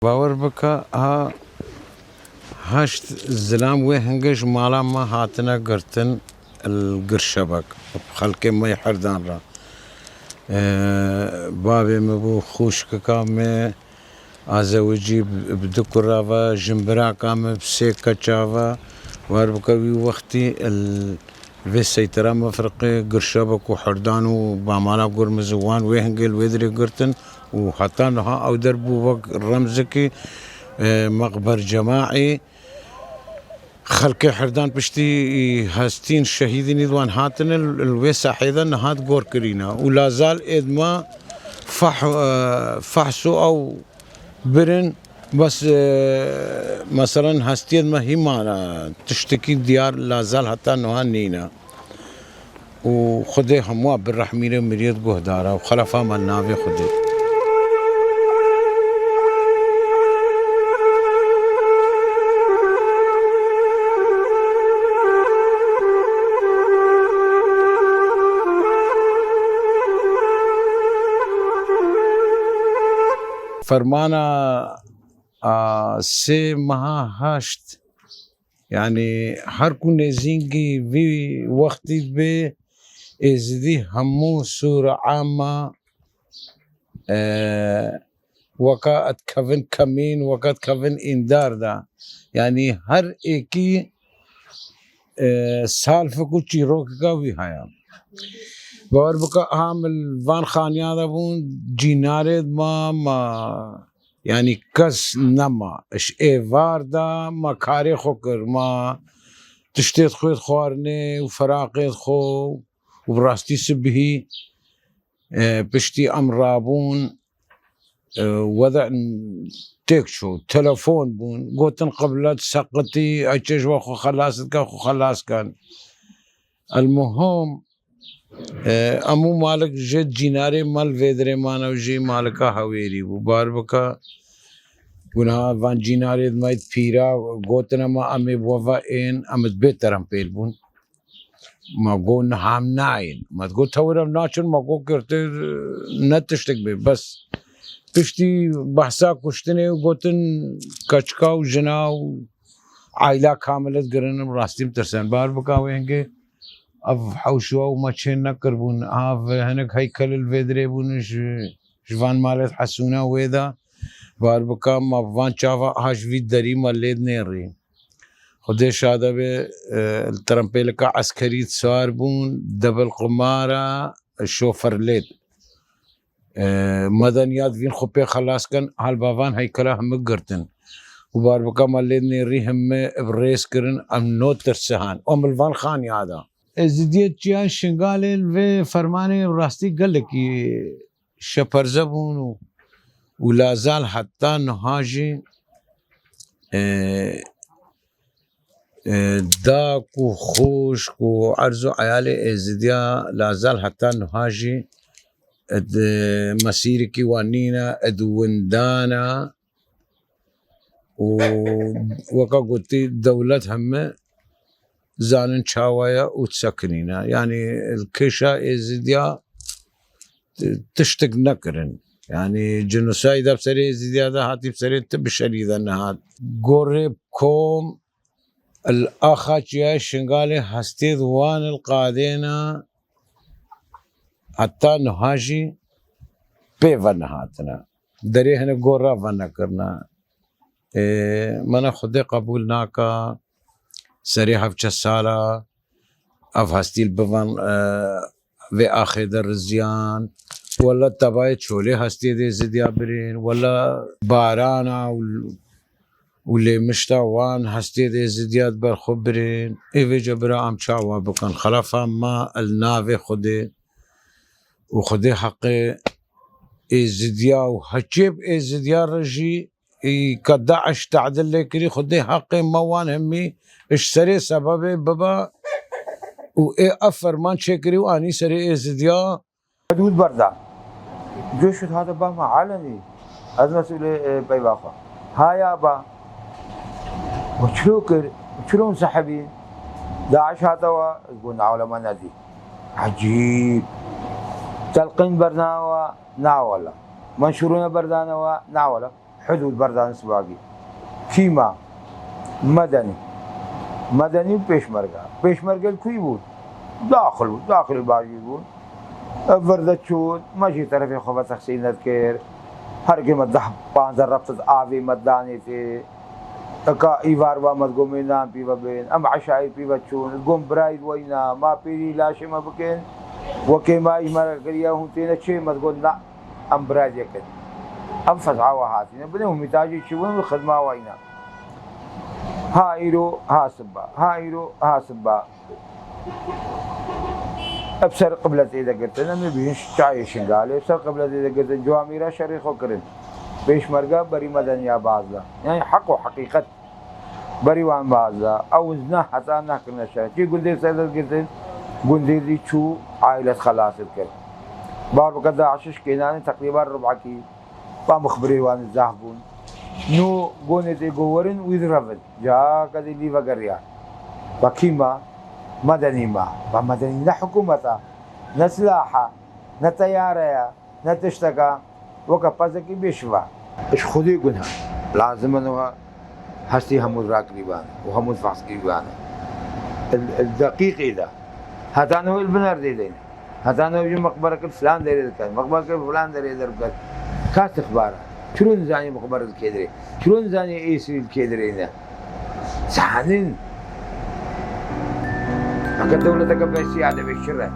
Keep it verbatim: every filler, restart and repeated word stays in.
Bawer bike, ha heşt zilam wê hingê ji mala me hatine girtin li Girşebek, xelkê me yê Herdan re. Ee, Bavê me bû, xûşkika me, a zewicî bi, bi du kura ve, jinbiraka me bi sê keça ve. Wer bike wî wextî li vê seytera mefriqê Girşebek û Herdan û Bamala Gurmiz û wan wê hingê li wê dirê girtin û heta niha ew der bû wek remzikî, e, meqber cemaî. Xelkê Herdan piştî hestîn şehîdînî di wan hatine li, li wê sahê de niha di gor kirîne. Û lazal êd me fah-, e, fahs û ew birin, bes, e, meselen hestiyê me hî mane, tiştekî diyar lazal heta niha nîne. Û Xwedê hemûa birehmîne, miriyet guhdara û xelefa me navê Xwedê. Fermana a sê meha heşt, yanî her ku nêzîngî vî wextî dibe, êzidî hemû sûra ama, e, weka dikevin kemîn, weka dikevin îndar de. Yanî her êkî, e, salfik û çîrokeka wî heye. Bawer bike, ha min li van xaniya de bûn, cînarê ma, ma, yanî kes nema. Ji êvar de ma karê xwe kir, ma tiştê xwe xwarinê û feraqê xwe û bi rastî sibihî, e, piştî em rabûn, e, wede têk çû, telefon bûn, gotin qiblet seqitî, eçê ji we xwe xelas dike, xwe xelas ken. Elmuhim, e, em û Malik jê cînarê me li vê dirê mane û jê Malika Hewêrî bû. Bar bike, guna van cînarê di me pîra gotine me, em ê bi we ve ên, em ê bê terempêl bûn. Ma got, niha em nayên. Ma got, tewir em naçin, ma got, girtir ne tiştek bê. Bes piştî behsa kuştinê û gotin, keçika û jina û aîla kamil digirin, rastî em tirsen. Bar bika wê hingê ev hewşa û me çê nekiribûn. Ev hinek heykel li vê dirê bûn ji, ji van malêt hesûna wê de. Bar bika ma van çava ha ji vî derî me lê nêrî. Xwedê şade be, e, li terempêlika eskerî sar bûn, debil qumara, şofer lêd. E, medeniya divîn xwe pê xelas kin, hal bavan heykela hemû girtin. Û bar bika me lê nêrî hemû bi rêz kirin, em no tirsihan. Em li van xaniya de. Êzidiyê çiya Şingalê li vê fermanê rastî gelekî şeperze bûn û, û lazal heta niha jî, e, e, dak û xwişk û erz û eyalê Êzidiya lazal heta niha jî di mesîrekî wan nîne, di windan e. Û weka gotî, dewlet heme zanin çawa ye û çi sekinîne. Yanî li kêşa Êzidiya t-, tiştik nekirin. Yanî cinosayda bi serê Êzidiya de hatî, bi serê ti bişerî de nehat. Gorê kom li axa çiya Şingalê hestê di wan li qadêna heta niha jî pê ve nehatine. Derê hinek gora venekirine. Ê, mena Xwedê qebûl naka. Serê hevçe sala ev hestî li bivan, e, vê axê de riziyan. Wela tebayê çolê hestê dê zidiya birên. Wela barana û, û lêmişta wan hestê dê zidiya di ber xwe birên. Ê vê cebira em çawa bikin? Xelafa me el navê Xwedê û Xwedê heqê Êzidiya û heçê bi Êzidiya re jî, ê, ke DAIŞ tedil lê kirî, Xwedê heqê me wan hemî ji serê sebebê bibe û ê ev ferman çêkirî û anî serê Êzidiya. Hudûd berda. Coşut hate ba me alenî. Ez mesûlê, e, peyva xwe. Haya ba. We çilo kir, çilo minsehibî? DAIŞ hate we, ez got, na wele me nedî. Ecîb. Telqîn berna we, na wele. Menşûrûne berdane we, na wele. Hudûd berdan sibagî. Kî ma? Medenî. Medenî û pêşmerge. Pêşmerge li kuyî bûn? Daxil bûn. Daxilê bajîr bûn. Ev vir de çûn. Me jî terefê xwe ve texsîn nedikir. Her ke me deh panzdeh rebtit avê me danê tê. Eka îvar va me digot mê nan pî ve bên. Em eşayî pî ve çûn. Digot birayî weyna. Ma pêrî laşê me bikin. Wekê ma ji me re kiriye hûn têne çê? Me digot na. Em birayî yek in. Em fez'a we hatîne. Binê hûn mîtajî çi bûn, xidma weyna. Ha îro, ha sibba. Ha îro, ha sibba. Ev ser qibletê de girtin, em ê bînin çayê Şingalê. Ser qibletê de girtin, Ciwamîra şerê xwe kirin. Pêşmerge berî medeniya baz da. Yani heq û heqîqet berî wan baz da. Ew zina heta nekirine şer. Çi gundê ser de girtin, gundê dî çû, ailet xelas kir. Bar bike DAIŞ kênanê teqrîban rub'ekî. Ba muxbirê wan zaf bûn. Nû gonê tê gowerin wî direvin. Caka dî lî vegeriya. Ba kî ma? Medenî ma. Ba medenî ne hikûmet e, ne silah e, ne teyare ye, ne tiştek e. Weke pezekî bêşiva. Ji Xwedê gunha. Lazim e niha hestî hemû rakirîban û hemû fehskirîban. Li, li deqîqê de. Heta niha li binerdê deyne. Heta niha ji mexbereke filan derê diket, mexbereke filan derê derdiket. Ka tixbara. Çiro nizanî mexbere li kê derê? Çiro nizanî êsirî li kê derê ne? Zanin. Heke dewleteke bersiya de bê şir e.